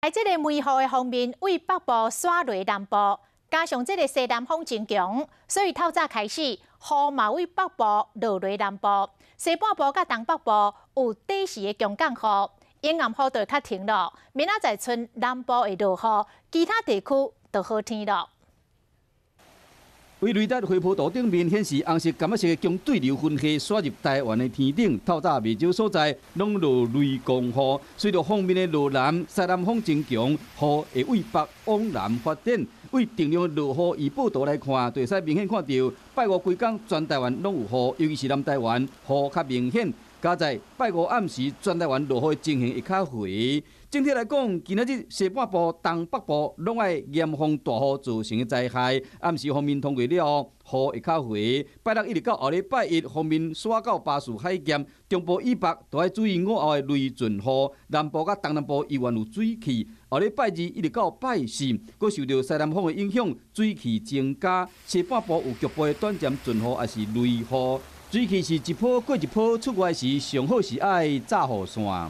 佇這个梅雨的鋒面對北部徙落南部，加上這个西南風真強，所以透早開始雨嘛對北部落來南部，西半部佮東北部有短時的強降雨，沿岸雨就較停囉。明仔載賰南部會落雨，其他地區就好天囉。對雷達回波圖頂面顯示，紅色、柑仔色的強對流雲系徙入台灣的天頂，透早袂少所在攏落雷公雨。隨著鋒面的落南，西南風增強，雨會對北往南發展。對定量的落雨預報圖來看，就會使明顯看著拜五規工全台灣攏有雨，尤其是南台灣雨較明顯。佳哉拜五暗時全台灣落雨的情形會較頻。整體來講，今仔日西半部、東北部攏愛嚴防大雨造成的災害。暗時鋒面通過了後，雨會較頻。拜六一直到後禮拜一，鋒面徙到巴士海峽，中部以北都愛注意午後的雷陣雨。南部佮東南部猶原有水汽。後禮拜二一直到拜四，閣受著西南風的影響，水汽增加，西半部有局部的短暫陣雨，抑是雷雨。水汽是一波過一波，出外時上好是愛罩雨傘。